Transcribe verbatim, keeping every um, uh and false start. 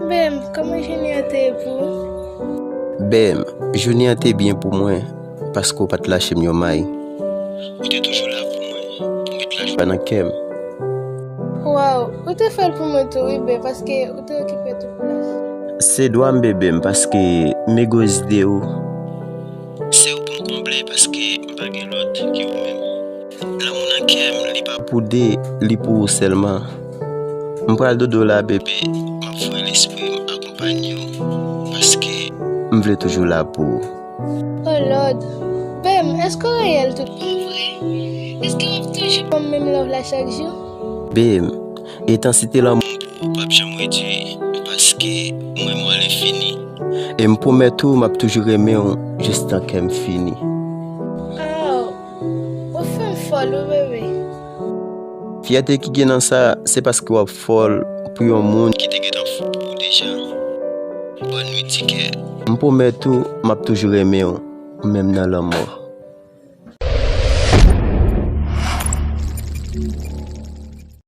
Bèm, kòman jounen an te ye pou ou? Bèm, jounen an te byen pou mwen, paske w pa t lache m yon may. Ou te toujou la pou mwen, pou met lajwa nan kè m. Waw, ou te fè l pou mwen tou wi, Bèm, paske ou te okipe tout plas. Se dwa m, bebe m, paske m egwozde ou. Se ou pou m konble, paske m pa gen lòt ke ou menm. Lanmou nan kè m, li pa pou de, li pou ou sèlman. M pral dodo la, bebe, m ap voye lespri m akonpanye w, paske m vle toujou la pou ou. Oh Lord, Bèm, èske w reyèl tout bon vre? Èske w ap toujou ban m menm love la chak jou? Bèm, entansite lanmou pou ou p ap janm redui, paske ou renmen w alenfini. E m pwomèt ou, m ap toujou renmen w jistan kè m fini. Oh, ou fè m fòl wi, bebe. Fyète ki gen nan sa, se paske w ap fòl pou yon moun ki te gentan fou pou ou deja. Bòn nwit, ti kè. M pwomèt ou, m ap toujou renmen w, menm nan lanmò.